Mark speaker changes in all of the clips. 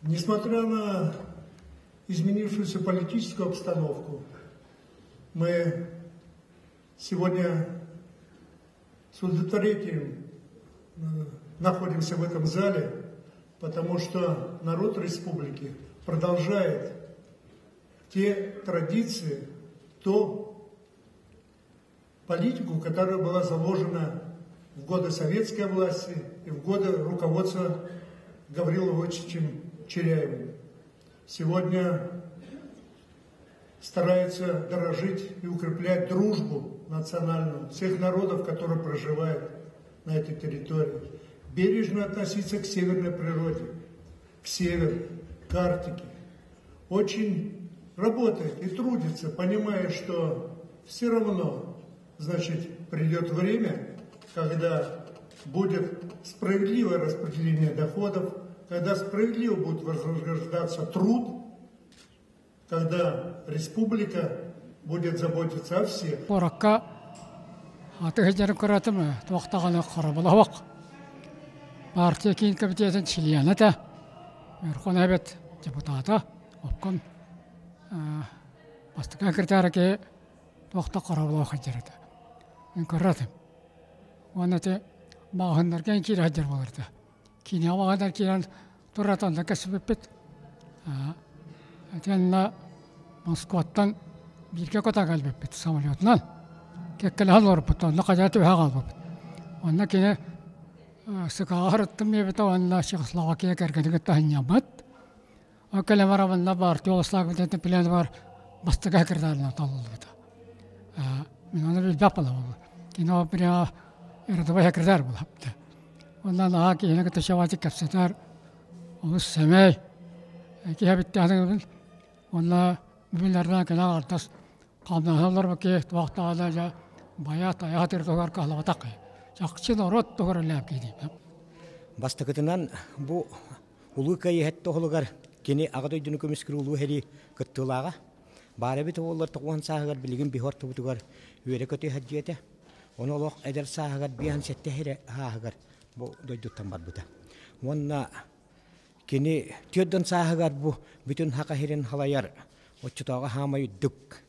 Speaker 1: Несмотря на изменившуюся политическую обстановку, мы сегодня с удовлетворением находимся в этом зале, потому что народ республики продолжает те традиции, ту политику, которая была заложена в годы советской власти и в годы руководства Гаврилом Ильичем Чиряевым. Сегодня стараются дорожить и укреплять дружбу национальную всех народов, которые проживают на этой территории. Бережно относиться к северной природе, к северу, к Арктике. Очень работает и трудится, понимая, что все равно, значит, придет время, когда будет справедливое распределение доходов, когда справедливо будет вознаграждаться труд, когда республика будет заботиться о всех.
Speaker 2: Куоракка атыы сылдьарын көрөөтүм, туох даҕаны харабылаһыах. Партия киин комитетин чилиэнэ этэ, Верховный Совет депутата, обком бастакы секретарь киһи туох да харабылаах сылдьар этэ. Мин көрөр этим. Уонна ити маҕаһыыннарга киирэ сылдьар буолар этэ. Киинэҕэ маҕаһыыннар киирэн турар онно кэпсэппиппит. Итиэннэ Москваттан бииргэ көтөн кэлбиппит самолетунан. Кэккэлэһэн олорбут, онно хайа түбэһэ хаалбыппыт. Онно кини СК-ҕа сырыттым диэбитэ уонна Чехословакия кэргэнин кытта сынньаммыт. Ол кэлэн баран манна партия Ослаабытын пленугар бастакы секретарынан талыллыбыта. Мин ону билбэт буолабын. Кини ол прямо рядовой секретарь буолапта. Онно наһаа киһини кытта чабатык кэпсэтэр, олус сэмэй киһи эбиттээх Уонна билэринэн кэлэн ардас хамнаһын олорбут киһи туох даҕаны дьэ байа-тайа сатыыр туһугар кыһаллыбатах киһи. Чахчы норуот туһугар үлэлээбит киһи диибин.
Speaker 3: Бастакытынан бу Улуу Кыайыы сэттэ оһолугар кини Аҕа дойдуну көмүскүүр улуу сэрии кыттыылааҕа. Баар эбит уоллар 90 сааһыгар билигин биһи ортобутугар үөрэ-көтө сылдьыа этэ. Ону олох эдэр сааһыгар 57 эрэ сааһыгар бу дойдуттан барбыта. Уонна кини 40 сааһыгар бу бүтүн Саха сирин халайар оччотооҕу хаамай үрдүк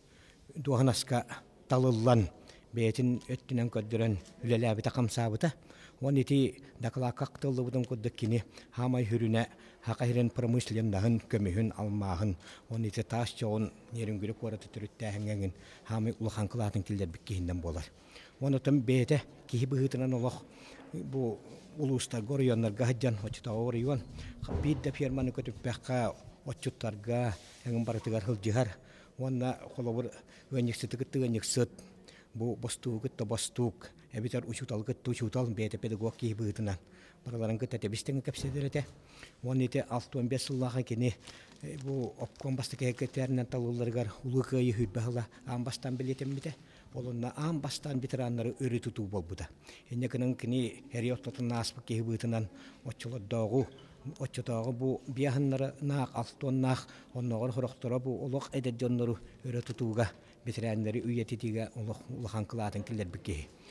Speaker 3: дуоһунаска талыллан бэйэтин өттүнэн көрдөрөн үлэлээбитэ-хамсаабыта. Уонна ити дакылаакка ахтыллыбытын курдук кини хаамай сүрүнэ Саха сирин промышленноһын, көмүһүн, алмааһын уонна ити таас чоҕун Нерюнгри куораты төрүттээһиҥҥэ эҥин хаамай улахан кылаатын киллэрбит киһинэн буолар. Уонна оттон бэйэтэ киһи быһыытынан олох бу улуустарга, оройуоннарга сылдьан оччотооҕу оройуон биир да ферманы көтүппэххэ отчуттарга эҥин барытыгар сылдьыһар уонна холобур ыанньыксыты кытта ыанньыксыт, бу бостуугу кытта бостуук, эбэтэр учууталы кытта учуутал, бэйэтэ педагог киһи быһыытынан барыларын кытта тэбис-тэҥҥэ кэпсэтэр этэ. Уонна ити 65 сыллааҕы кини бу обком бастакы секретарынан талылларыгар Улуу Кыайыы сүүрбэ сыла аан бастаан бэлиэтэммитэ. Ол онно аан бастаан ветераннары өрө тутуу буолбута. Инньэ гынан кини эрий ортотун ааспыт киһи быһыытынан оччолордооҕу оччотооҕу бу биаһыннары наах алтуоннаах оннооҕор сорохторо бу олох эдэр дьоннору өрө тутууга ветераннары үйэтитиигэ олох улахан кылаатын киллэрбит киһи.